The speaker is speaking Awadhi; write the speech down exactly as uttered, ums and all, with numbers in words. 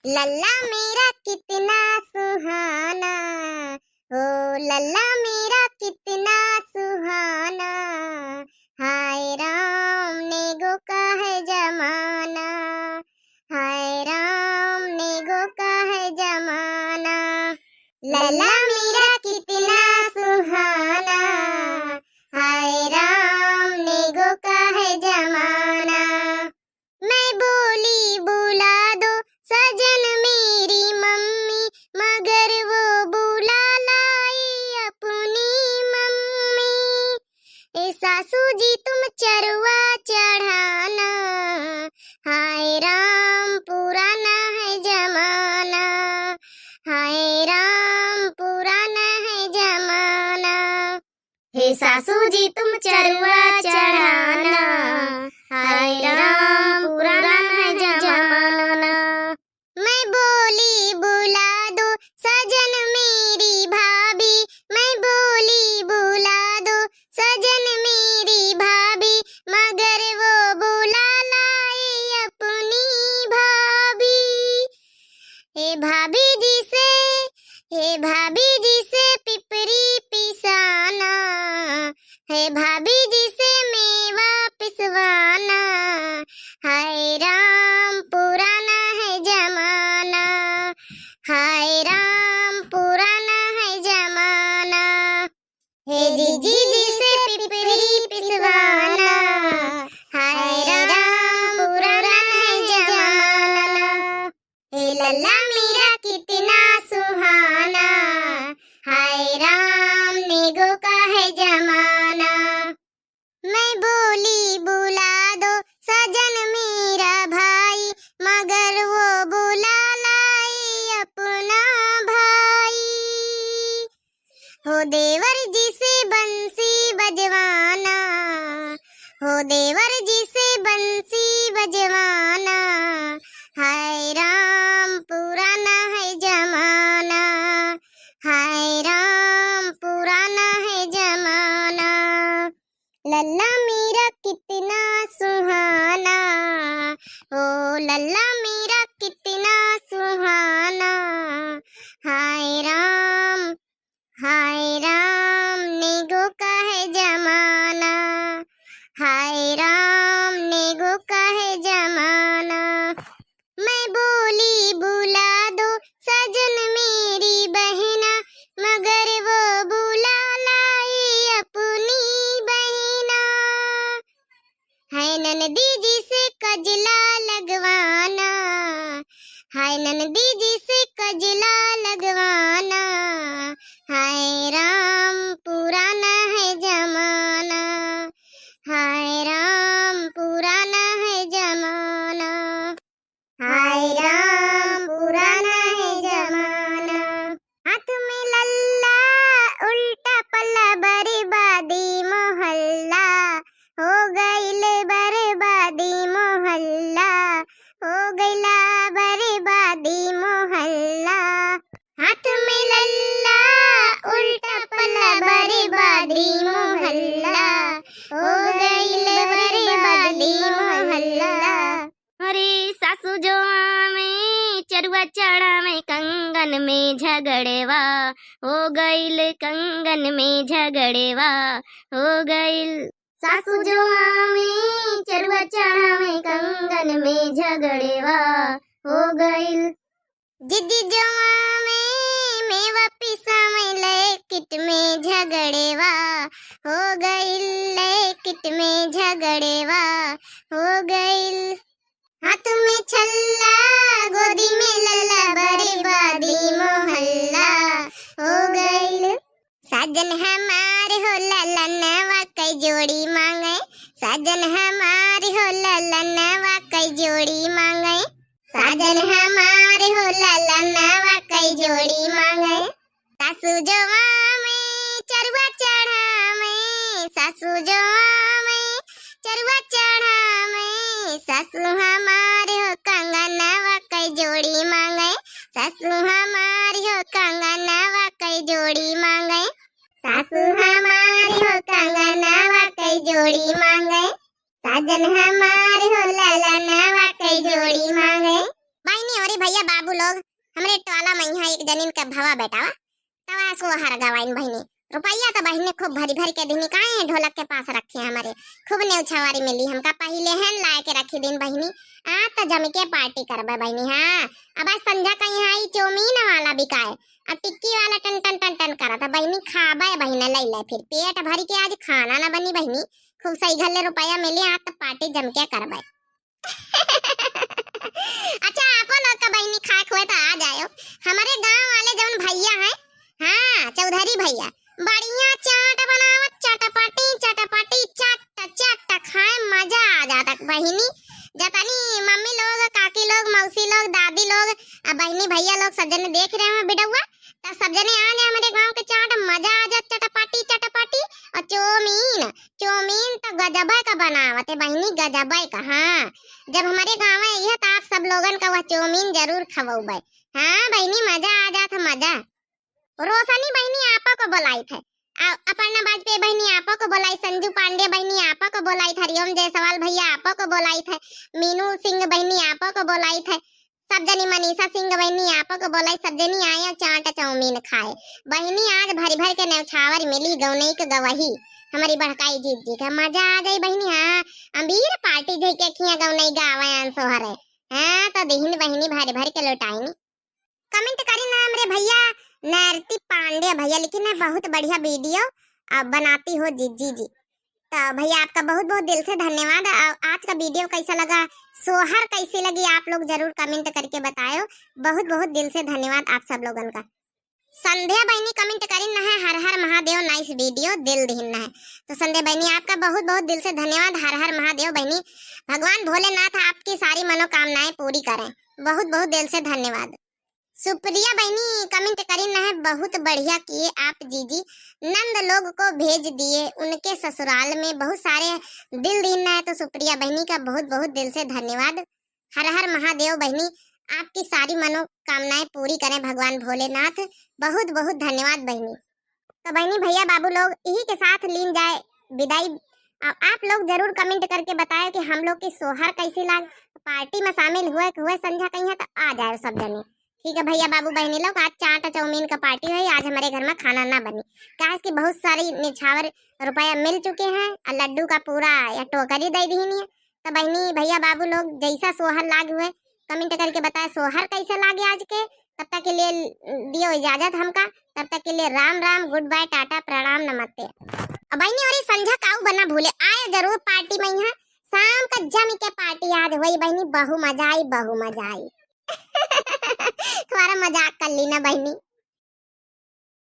लल्ला मेरा कितना सुहाना, ओ लल्ला मेरा कितना सुहाना, हाय राम नेगो का है जमाना, हाय राम नेगो का है जमाना। लल्ला मेरा कितना सुहाना, हाय राम नेगो का है जमाना। मैं बोली बुला दो सजन मेरी मम्मी, मगर वो बुला लाई अपनी मम्मी। ए सासू जी तुम चरुआ चढ़ाना, हाय राम पुराना है जमाना, हाय राम पुराना है जमाना। हे सासू जी तुम चरुआ चढ़ाना, हाय राम पुराना है जमाना। मैं बोली बुला दो सजन मेरी भाभी, मैं बोली बुला दो सजन मेरी भाभी, मगर वो बुला लाई अपनी भाभी। हे भाभी जी से, हे भाभी जी से पिपरी पिसाना, हे भाभी जी से मेवा पिसवाना, हाय राम पुराना है जमाना, हाय राम पुराना है जमाना। हे जीजी जी से पिपरी पिसवाना, हाय राम पुराना है जमाना। हे लल्ला मेरा कितना सुहाना, हाय राम नेगो का है जमाना। मैं बोली बुला दो सजन मेरा भाई, मगर वो बुला लाई अपना भाई। हो देवर जी से बंसी बजवाना, हो देवर जी से बंसी बजवाना, हाय राम पुराना है जमाना, हाय राम पुराना है जमाना। लल्ला मेरा कितना सुहाना, ओ लल्ला मेरा कितना सुहाना, हाय राम, हाय राम नेगो का है जमाना, हाय राम नेगो का है जमाना। मैं बोली बुला दो सजन मेरी बहना, मगर वो बुला लाई अपनी बहना। हाय ननदी जी से कजला लगवाना, हाय ननदी जी से कजला लगवाना, हाय राम पुराना है जमाना, हाय राम पुराना है जमाना। हाय राम पुराना है जमाना। हाथ में लल्ला उल्टा पल्ला बर्बादी मोहल्ला, हो गइल बर्बादी मोहल्ला, हो गइला बर्बादी मोहल्ला। हाथ में लल्ला उल्टा पल्ला बर्बादी मोहल्ला, हो गइल बर्बादी मोहल्ला। अरे सासू जो आवे चरुआ चढ़ावे कंगन में झगड़ेवा, हो गइल कंगन में झगड़ेवा, हो गइल। सासू जो आवे चरुआ चढ़ावे कंगन में झगड़ेवा, हो गइल। जीजी जो आवे मेवा पिसावे लैकिट में झगड़ेवा, हो गइल लैकिट में झगड़ेवा, हो गइल। हाथ में छल्ला, गोदी में लल्ला, बर्बादी मोहल्ला हो गइल। साजन हमार हो ललनवा कई जोड़ी मांगे, साजन हमार हो ललनवा कई जोड़ी मांगे, साजन हमार हो ललनवा कई जोड़ी मांगे। सासू जो आवे चरुआ चढ़ावे, सासू जो आवे चरुआ चढ़ावे, सासू हमार हो कंगनवा कई जोड़ी मांगे, सासू हमार हो कंगनवा कई जोड़ी मांगे, सासू हमार हो कंगनवा कई जोड़ी मांगे, साजन हमार हो ललनवा कई जोड़ी मांगे। बहिनी अउरी भैया बाबू लोग, हमरे टोला में यहाँ एक जनिन के भवा बेटावा, तवा सोहर गवाइन बहिनी। रुपया त बहिनी खूब भरी भरी के दिनी, काहे ढोलक के पास रखे हमरे। खूब नेउछावरी मिली हमका, पहिले हन लाए के रखी दिन बहिनी। आ त जम के पार्टी करबे बहिनी, हाँ। अब आज संझा का यहाँ ई चौमीन वाला बिकाए, अब टिक्की वाला टन टन टन टन करत है बहिनी, खाबे बहिनी, लई ले फिर पेट भरी के आज खाना ना बनी बहिनी। खूब सही घर ले रुपया मिली, आ त पार्टी जम के करबे। अच्छा, आपो लोग का बहिनी खाए खुए त आ जायो। हमरे गांव वाले जौन भैया हैं, हाँ, चौधरी भैया, बढ़िया चाट बनावत, चटपटी, चटपटी, चट, चट खाए, मजा आ जाता बहिनी। जतनी मम्मी लोग, काकी लोग, मौसी लोग, दादी लोग, आ बहिनी भैया लोग सब जने देख रहे हैं वीडियोवा, त सब जने आ जाए हमरे गांव के चाट, मजा आ जात, चटपटी, चटपटी, और चौमीन, चौमीन त गजबे का बनावत है बहिनी, गजबे का। हाँ, जब हमरे गाँव अइहे त आप सब लोगन का वह चौमीन जरूर खवउबे। हाँ बहिनी, मजा आ जात है, मजा। रोशनी बहिनी आपो को बोलाइत है, आ, अपर्णा वाजपेयी बहिनी आपो को बोलाई, संजू पांडे बहिनी आपो को बोलाइत, हरिओम जायसवाल भैया आपो को बोलाइत है, मीनू सिंह बहिनी आपो को बोलाइत है, सब जनी मनीषा सिंह बहिनी आपो को बोलाई, सब जनी आए चाट चौमीन खाए। बहिनी आज भरी भर के नेउछावर मिली गौनई के गवही, हमरी बड़काई जीजी का मजा आ जाई बहिनी। हाँ, अबीर पार्टी जई के खिया गौनई गावे आन सोहरे। हाँ, तो दिहिन बहिनी भरी भर के लौटाइनी। कमेंट करी ना हमरे भैया नैरती पांडे भैया, लेकिन ना बहुत बढ़िया वीडियो, आ, बनाती हो जीजी जी। तो भैया आपका बहुत बहुत दिल से धन्यवाद। आ, आज का वीडियो कैसा लगा, सोहर कैसी लगी, आप लोग जरूर कमेंट करके बतायो। बहुत बहुत दिल से धन्यवाद आप सब लोगन का। संध्या बहिनी कमेंट करी ना है, हर हर महादेव, नाइस वीडियो, दिल दिहिन ना है। तो संध्या बहिनी आपका बहुत बहुत दिल से धन्यवाद, हर हर महादेव बहिनी। भगवान भोलेनाथ आपकी सारी मनोकामनाएं पूरी करें। बहुत बहुत दिल से धन्यवाद। सुप्रिया बहिनी कमेंट करी ना है, बहुत बढ़िया किए आप जीजी, नंद लोग को भेज दिए उनके ससुराल में, बहुत सारे दिल दिहिन ना है। तो सुप्रिया बहिनी का बहुत बहुत दिल से धन्यवाद। हर हर महादेव बहिनी, आपकी सारी मनोकामनाएं पूरी करें भगवान भोलेनाथ। बहुत बहुत धन्यवाद बहिनी। तो बहिनी भैया बाबू लोग यही के साथ लीन जाए विदाई। आ, आप लोग जरूर कमेंट करके बतायो कि हम लोग की सोहर कैसी लाग, पार्टी में शामिल हुए हुए संझा कहीं है तो आ जाए सब जने। ठीक है भैया बाबू बहिनी लोग, आज चाट चौमीन का पार्टी है, आज हमरे घर में खाना ना बनी, काहे कि बहुत सारी निछावर रुपया मिल चुके हैं और लड्डू का पूरा या टोकरी दे दिहिन है। तो बहिनी भैया बाबू लोग जैसा सोहर लाग हुए कमेंट करके बताए सोहर कैसे लागे आज के। तब तक के लिए दियो इजाजत हमका, तब तक के लिए राम राम, गुड बाय, टाटा, प्रणाम, नमस्ते। अब बहिनी और संझा काऊ बना भूले आए जरूर पार्टी में, यहाँ शाम का जम के पार्टी आज हुई बहिनी, बहु मजा आई, बहु मजा आई। तुम्हारा मजाक कर ली ना बहिनी।